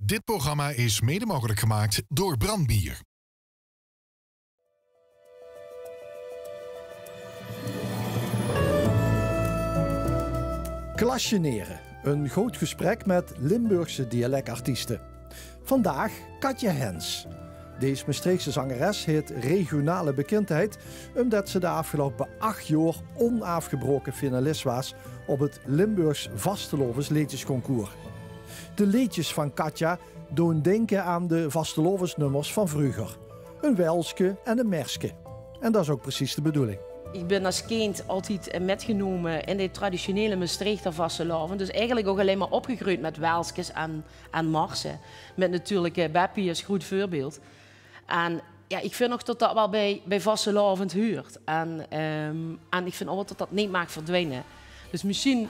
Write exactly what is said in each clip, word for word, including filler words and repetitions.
Dit programma is mede mogelijk gemaakt door Brandbier. Klasjenere, een groot gesprek met Limburgse dialectartiesten. Vandaag Katja Hens. Deze Mestreechse zangeres heet regionale bekendheid omdat ze de afgeloupe ach jaor onaafgebroke finalist waas op het Limburgs Vastelaovesleedjesconcours. De leedjes van Katja doon dinke aan de vastelaovesnummers van vreuger. Een welske en een merske. En dat is ook precies de bedoeling. Ich bin es kind altied, eh, mitgenómme in de traditionele Mestreechter vastelaovend. Dus eigelik ouch allein mer opgegreujd mit welskes en, en marse. Mit natuurlik, eh, Beppie es groet veurbeeld. En jao, ich vinj ouch det det waal bie, bie vastelaovend huurt. En, ehm, en ich vinj ouch waal det det neet maag verdwijne. Dus mesjien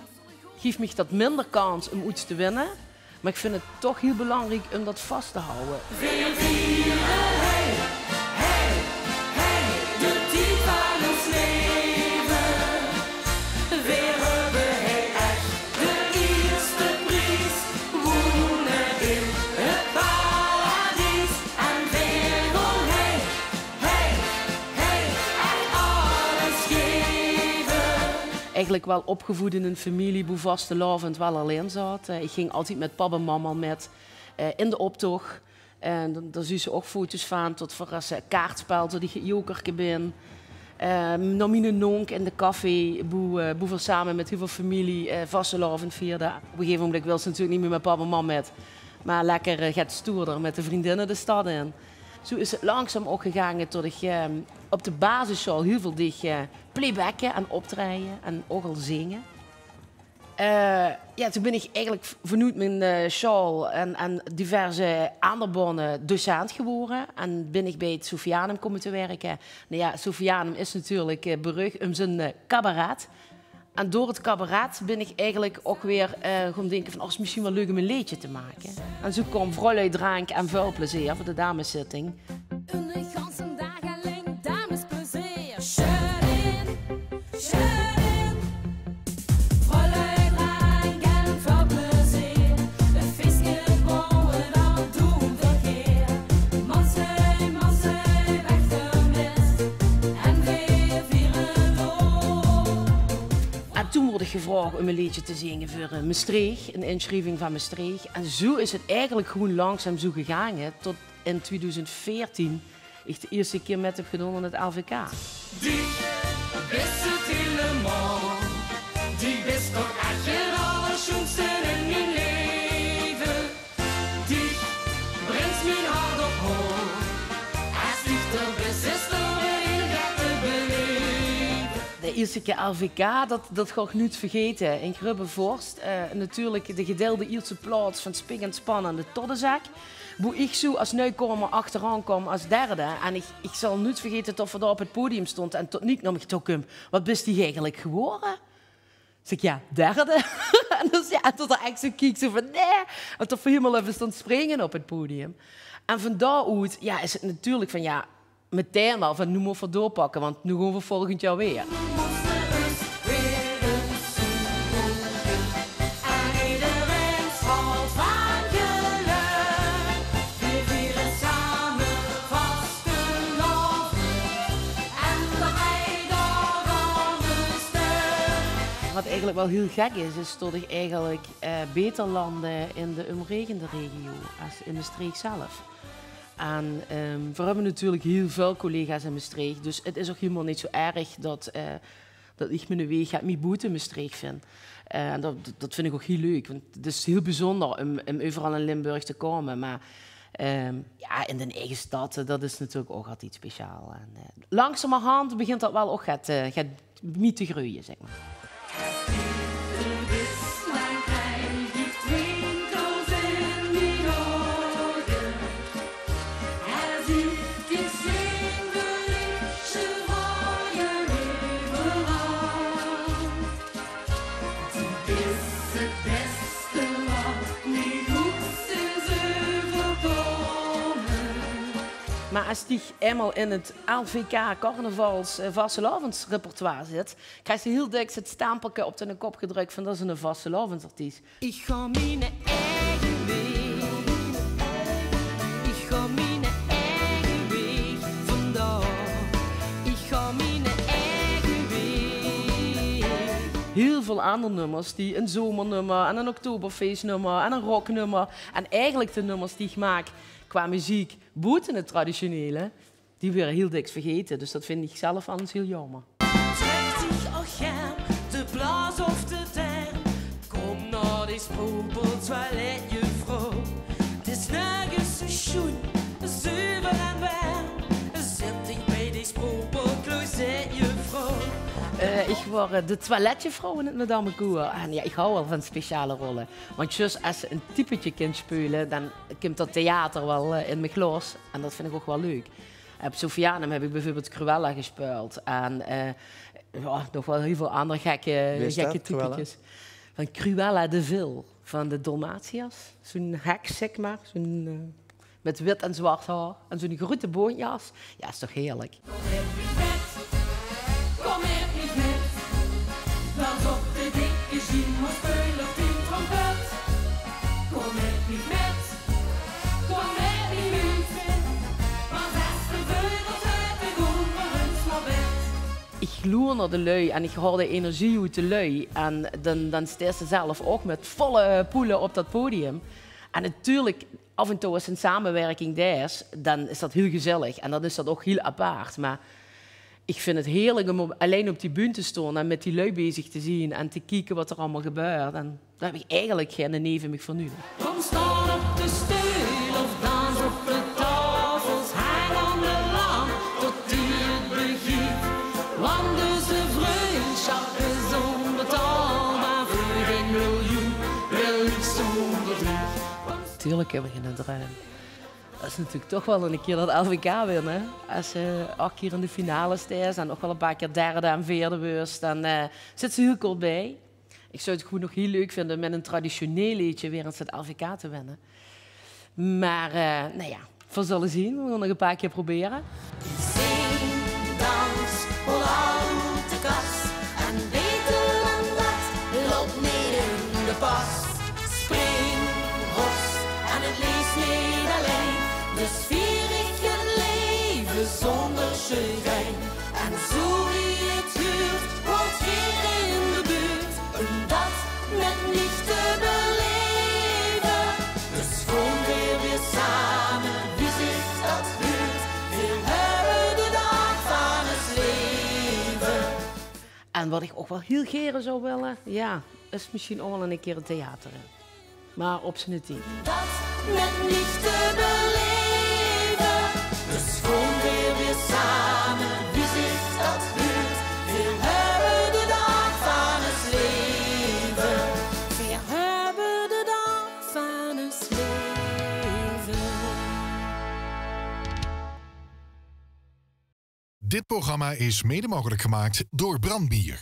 gief mich det minder kans óm oets te winne. Mer ich vinj 't toch hiel belangriek óm det vas te hawwe. Veer viere, hey, hey, hey, de tied van ós leve. Veer höbbe, hey, ech de ierste pries wónne in 't paradies. En veer gaon, hey, hey, hey, ech alles gaeve. Eigelik waal opgevoed in ein femilie boe vastelaovend waal al in zaot. Eh, ich ging altied mit pap en mam al mit, eh, in de optoch. En dan, dan zuus se ouch foto's vaan tot veer es, eh, kaartspel, tot ich 't jokerke bin. Eh, nao miene nonk in de café, boe, eh, boe veer same mit hiel väöl femilie, eh, vastelaovend vierde. Op e gegeve moment wils se natuurlik neet mie mit pap en mam mit, mer lekker, eh, get stoerder mit de vrundinne de stad in. Zoe is 't langzaam ouch gegaange tot ich, eh, op de basissjaol hiel väöl deeg, eh, playbacke en optraeje en ouch al zinge. Eh, jao, toen bin ich eigelik v-, vanoet mien, eh, sjaol en, en diverse aander baone docent gewore. En bin ich bie 't Sophianum kómme te wirke. Noe jao, Sophianum is natuurlik, eh, beruch óm zien, eh, cabaret. En door 't cabaret bin ich eigelik ouch weer, eh, gaon dinke vaan: "Oh, is mesjien waal leuk óm e leedsje te make." En zoe kaom Vrouwlui, Drank en Vuil Plezeer veur de dameszitting. Eine ganse daag allein damesplezeer. Sjöt in, sjöt in. Vrouwlui, drank en väöl plezeer. E fieske bouwe, dat doon veer geer. Manslui, manslui, weg d'rmit. En veer viere door. En toen woort ich gevraog óm e leedsje te zinge veur, eh, Mestreech, 'n insjrieving vaan Mestreech. En zoe is 't eigelik gewoen langzaam zoe gegaange, hè, tot in twiedoezend veertien ich de ierste kier mèt höb gedoon aon 't L V K. Dich bis 't hielemaol. Dich bis toch ech 't allersjoenste in mien leve. Dich brings mien hart op hol. Es dich d'r bis, is d'r weer get te beleve. De ierste kier L V K, dat, dat gaon ich noets vergete. In Grubbevors, eh, natuurlik de gedeilde ierste plaots vaan Spik en Span en de Toddezak. Boe ich zoe es nuujkómer achteraon kaom es derde. En ich, ich zal noets vergete tot veer dao op 't podium stoonte en tot Niek nao mich touw kump: "Wat bis dich eigelik gewore?" Zèk ich: "Jao, derde." En dus jao, en tot 'r ech zoe kiek, zoe vaan: "Nae." En tot veer hielemaol höbbe stoon springe op 't podium. En vaan dao oet, jao, is 't natuurlik vaan, jao, metein waal vaan: "Noe mote veer doorpakke, want noe goon veer volgend jaor weer." En ederein straolt vaan gelök. Veer viere same vastelaovend. En dat drejt dao van de stök. Wat eigelik waal hiel gek is, is tot ich eigelik, eh, beter landde in de umregende regio es in Mestreech zelf. En, ehm, veer höbbe natuurlik hiel väöl collega's in Mestreech, dus 't is ouch hielemaol neet zoe erg tot, eh, tot ich miene weeg get mie boete Mestreech vin. Eh, en dat, dat vin ich ouch hiel leuk, want 't is hiel bezunder um, um euveral in Limburg te kómme. Mer, ehm, jao, in d'n eige stad, eh, dat is natuurlik ouch altied speciaal. En, eh, langzamerhand begint dat waal ouch get, eh, get mie te greuje, zèk mer. Mer es dich einmaol in 't L V K carnavals, eh, vastelaovendsrepertoire zits, kriegs se hiel dèks 't stempelke op diene kop gedrök vaan: dat is 'ne vastelaovendsartiest. Ich gaon miene eige weeg. väöl aander nummers, die ein zomernummer en ein oktoberfeestnummer en ein rocknummer. En eigelik de nummers die ich maak qua meziek boete het traditionele, die waere hiel dèks vergaete. Dus dat vinj ich zelf al ins hiel jaomer. Trèk dich ouch gaer de blaos of de derm. Kóm nao de Sprookpot, toiletjuffrouw. 't Is nörges zo sjoen, zuver en werm. Zèt dich bie de Sprookpot, closetjuffrouw. Eh, ich waor, eh, de toiletjuffrouw in het Madame Cour. En jao, ich haw waal van speciale rolle. Want zjus es se ein typetje kins speule, dan kump dat theater waal, eh, in mich los. En dat vinj ich ouch waal leuk. Op Sophianum höb ich bieveurbeeld Cruella gespeuld. En, eh, jao, nog waal hiel väöl aander gekke, gekke typetjes. Van Cruella de Vil, van de Dalmatiërs. Zoe'n heks, zèk mer. Zoe'n, eh, mit wit en zwart haor. En zoe'n groete bóntjas. Jao, is toch heerlik. Kóm mit mich mit, kóm mit mich mit. Dans op de dikke Jim, speul op dien trompet. Kóm mit mich mit, kóm mit mich mit. Want es de vleugels oet de gomper hun slabet. Ich loer nao de lui en ich haol de energie oet de lui. En dan, dan steis se zelf ouch mit volle poele op dat podium. En natuurlik, af en toe es se ein samewirking deis, dan is dat hiel gezellig en dan is dat ouch hiel apart. Mer ich vinj het heerlik óm op, allein op die bühne te staon en mit die lui bezig te zeen en te kieke wat d'r allemaol gebäört. En dao höb ich eigelik geine neve mich veur nujig. Kóm staon op de steul of dans op de taofels, hang aan de lamp tot die het begief. Want deze vrundsjap is ónbetaalbaar, veur gein miljoen wil ich zónger dich. Natuurlik höb ich eine druim. Dat is natuurlik toch waal ein kier dat L V K winne. Es se ach kier in de finale steis en ouch waal ein paar kier derde en veerde weurs, dan, eh, zits se hiel kort bie. Ich zou het gewoen nog hiel leuk vinje óm mit ein traditioneel leedje weer ins het L V K te winne. Mer, eh, nou jao, veer zulle zeen. Veer gaon nog ein paar kier probere. Zing, dans, hol oet de kas. En baeter dan dat löp neet in de pas. Spring, ros en het laef neet allein. Dus vier ich het laeve zónger chagrin. En zoe wie het huurt, hoort geer in de buurt óm dat mit mich te belaeve. Dus kómme veer weer same, wie zich dat huurt. Veer höbbe de daag van ós laeve. En wat ich ouch waal hiel gaer zou wille, jao, is mesjien ouch waal ein kier ein theater in. Mer op zien tied. Dat mit mich te belaeve. Dus kómme veer weer same, wie zich dat huurt. Veer höbbe de daag van ós laeve. Veer höbbe de daag van ós laeve. Dit programma is mede mogelijk gemaakt door Brand Bier.